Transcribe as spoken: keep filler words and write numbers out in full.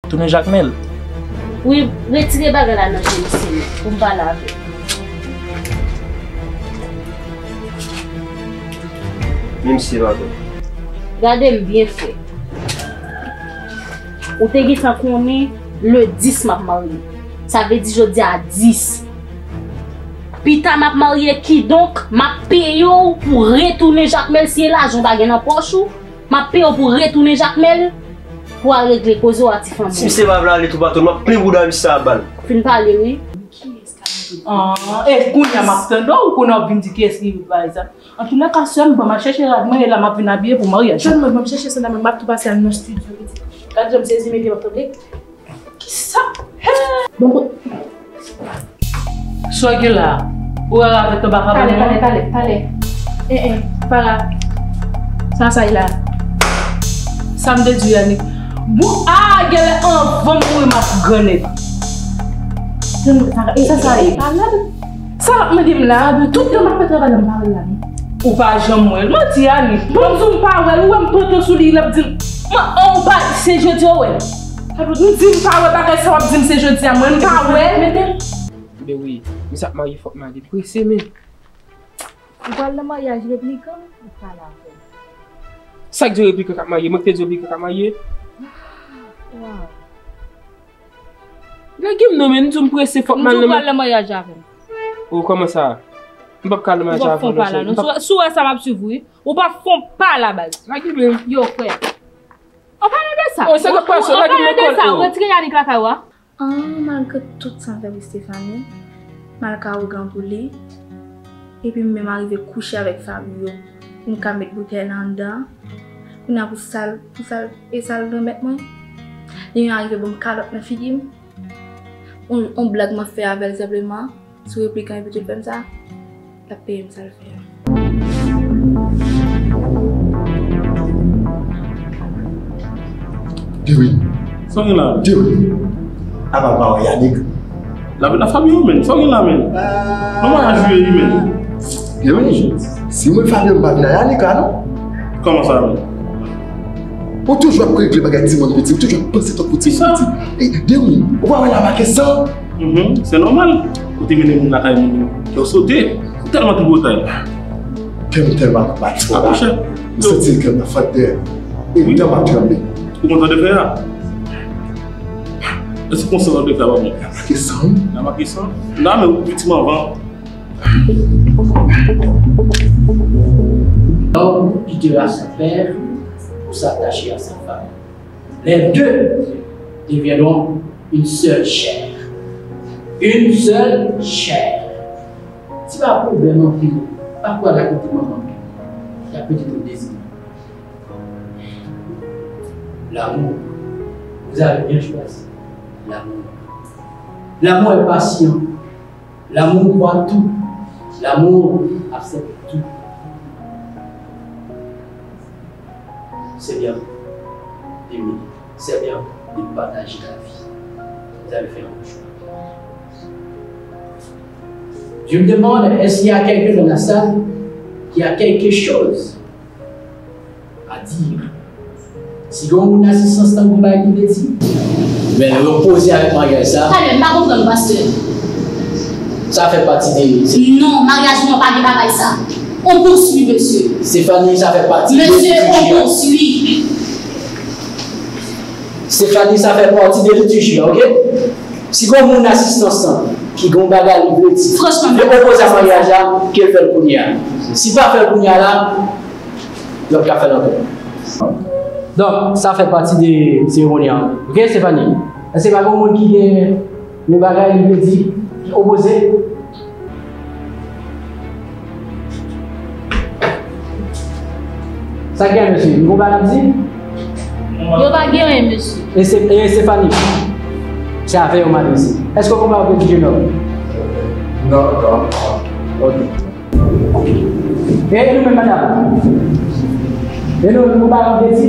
Tounen Jakmèl. Wi, retire bagay la nan je misye pou m pale avè l. Men misye pa bon. Gade m byen, frè. Ou te gentan konnen le dis m ap marye. Sa vle di jodi a dis. Pita m ap marye, kidonk, m ap peye w pou retounen Jakmèl. Si e lajan w pa gen nan pòch ou, m ap peye w pou retounen Jakmèl pou al regle koze w a ti fanmi. Si misye pa vle ale toupatou, m ap plen bouda misye a bal. Fin pale, wi. Ah, e kounye a m ap tande w, kounye a w ap vin di kiyès ki bay sa. Antoulèka, sè m, ban m al chèche rad mwen, e la m ap vin abiye pou maryaj. Jwenn mwen, ban m chèche sandal mwen, m ap tou pase al nan estidyo, pitit. Gad jan m sezi, men ke m ap tande. Kisa? Bon, bon. Sa w gen la? Ou wè avèk tonba ka pale, pale, pale, pale. Eh, eh, para. Sa, sa y la. Sa m te di Yannick. Bon, ah, genlè anvan m mouri, m ap grannèg. Sa, sa y la. Sa l ap mande m la, tout tan m ap fè travay la, m pa wè l la, non. Ou pa janm wè l. Manti, Ani. Bon, m di w m pa wè l, ou wè m pote sou li, l ap di m, man, an, ou pa, se jodi a w wè l. Sa pou m di m pa wè bagay sa w ap di m se jodi a, mwen, m pa wè l. Mete. Ben wi, misye ap marye, fòk m ale prese, men. Ou pral nan maryaj replikan, ou pral avè l. Sa k di replikan k ap marye? Mwen ki te di replikan k ap marye? Waw. Lage m non, men, m di w m prese, fòk m al nan. M di w pral nan maryaj avè m. Oh, kòman sa? M p ap ka al nan maryaj avè w non, cheri. Si w wè sa m ap swiv ou, wi. Ou p ap fè yon pa la, baz. Lage men. Yo, frè. An palan de sa, oh, sa k ap pase, lage men kòl, oh. Ou retire Yannick lakay ou a? An, malgre tout sa m fè pou Stephanie, m al ka ougan pou li. Epi m menm arive kouche avèk Fabio pou m ka met boutèy la anndan. Kounye a pou sal, pou sal, e sal granmèt mwen. Li menm arive ban m kalòt nan figi m. On, on blag mwen fè avè l senpleman. Sou replikan epi tou l fè m sa. L ap peye m sa l fè a. Dewin. Sa w gen la? Dewin. Apa pa wè Yannick? L avèk lafanmi w, menn. Sa w gen la, menn? Nan maryaj ou ye, wi, menn. Dewin, si mwen Fabio m pa vin a Yannick la, non? Kòman sa, menn? Ou toujou ap regle bagay timoun piti, ou toujou ap panse tankou timoun piti. E, Dewin, ou pa wè la make san? Mhm, se nòmal. Ou te mennen moun lakay moun yo. Yo sote. Ou tèlman tripotay. Kè m tèlman ap bat fò la. M santi kè m nan fant dèyè. E wi, tan m ap tranble. Ou kontan de fè a? Èske konsa w ap deklare bon? La make san. La make san. La men ou viktim anvan. L'homme quittera son père pour s'attacher à sa femme. Les deux deviendront une seule chair. Une seule chair. Si pa pwoblèm anpil, pa pral akote manman. Y ap pèdi tout dezi. L'amour. Vous avez bien choisi. L'amour. L'amour est patient. L'amour croit tout. L'amour accepte tout. C'est bien d'aimer. C'est bien de partager la vie. Vous avez fait un bon choix. Je me demande, est-ce qu'il y a quelqu'un dans la salle qui a quelque chose a di, si gen yon moun asistans tankou bagay ki vle di, men yo poze avèk maryaj sa. Talè, m pa konprann, pastè. Sa fè pati de... Non, maryaj nou an pa gen bagay sa. On poursuit, mesye. Stéphanie, sa fè pati de... Mesye, on poursuit. Stéphanie, sa fè pati de liturji a, oke? Si gen yon moun asistans lan ki gen yon bagay li vle di, franchman, li opoze a maryaj la, ke l fè l kounye a. Si pa fè l kounye a la, yo p ka fè l ankò. Donk, sa fè pati de seremoni an. Oke, Stéphanie? Èske pa gen yon moun ki gen yon bagay li vle di, ki opoze? Sa gen, mesye? Nou konn pa n ap di? Yo pa gen anyen, mesye. E se, e Stéphanie, se afè yo m al di. Èske w konn pa w vle di, jenòm? Non, non. Ok. E, e nou menm, madam? E nou, nou konn pa n ap di?